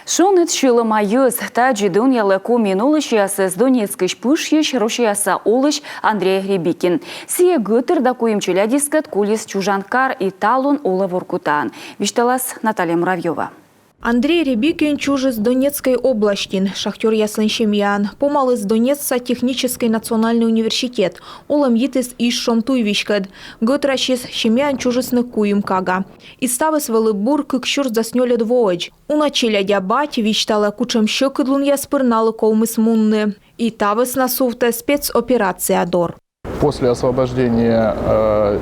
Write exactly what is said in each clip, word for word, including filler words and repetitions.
Шоныд сьӧлӧма йӧз. Тадзи донъялӧ Комиын олысьясӧс Донецкысь пышйысь, Россияса олысь Андрей Рябикин. Сійӧ гӧтыр да куим челядьыскӧд кольӧ чужан кар и талун олӧ Воркутаын. Висьталас Наталья Муравьёва. Андрей Рябикин чужис Донецкӧй областьын, шахтёръяслӧн семьяӧн. Помаліс Донецкса техническӧй национальнӧй университет. Олӧм йитіс изшом туйвизькӧд. Гӧтрасис, семьяын чужисны куим кага. И ставыс вӧлі бур кык сюрс дас нёльӧд воӧдз. Уна челядя бать висьталӧ, кутшӧм сьӧкыдлунъяс пыр налы ковмис мунны. И та вӧсна сувтӧ спецоперация дор. После освобождения э,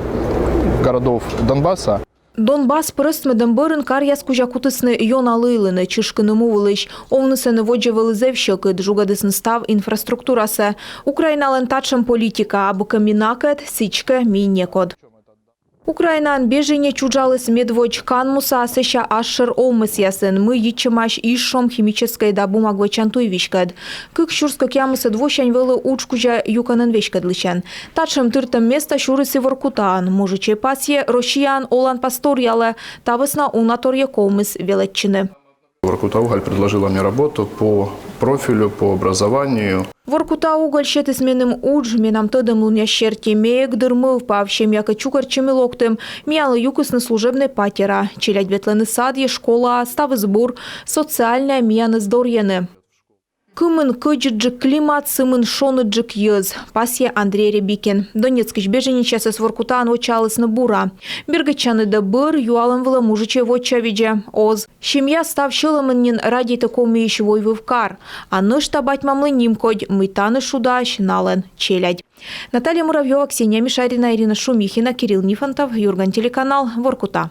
городов Донбасса Донбасс прӧстмӧдӧм бӧрын каръяс кузя кутісны ёна лыйлыны, чышкыны му вылысь. Овны сэні водзӧ вӧлі зэв сьӧкыд, жугӧдісны став инфраструктурасӧ. Украиналӧн татшӧм политика: абу кӧ ми накӧд, сідзкӧ ми некод. Украинаын беженец чужаліс медводз канмуса, а сэсся асшӧр овмӧсъясын, мый йитчӧмаӧсь изшом химическӧй да бумагавӧчан туйвизькӧд. Кык сюрс кӧкъямысӧд восянь вӧлі удж кузя юкӧнӧн веськӧдлысьӧн. Татшӧм тыртӧм места сюрис и Воркутаын. Мужичӧй пасйӧ, Россияын олан пас торъялӧ, та вӧсна уна торйӧ ковмис велӧдчыны. Воркута уголь предложила мне работу по профилю, по образованию. Воркута уголь сетіс меным удж менам тӧдӧмлунъяс серти. Ме эг дыр мӧвпав, семьякӧд чукӧртчӧ, ми локтім. Миянлы юкисны служебнӧй патера. Челядь ветлӧны садйӧ, школаӧ, ставыс бур. Социальнӧя миянӧс дорйӧны. Кымын кӧдзыдджык климат, сымын шоныдджык йӧз, пасйӧ Андрей Рябикин. Донецкысь беженецъясӧс Воркутаын вочаалісны бура. Бергӧдчанныд-ӧ бӧр, юалӧм вылӧ мужичӧй вочавидзӧ: оз. Семья став сьӧлӧмын нин радейтӧ Комиысь войвыв кар. А нӧшта бать-мамлы нимкодь, мый тані шудаӧсь налӧн челядь. Наталья Муравьёва, Ксения Мишарина, Ирина Шумихина, Кирилл Нифонтов, Юрган телеканал, Воркута.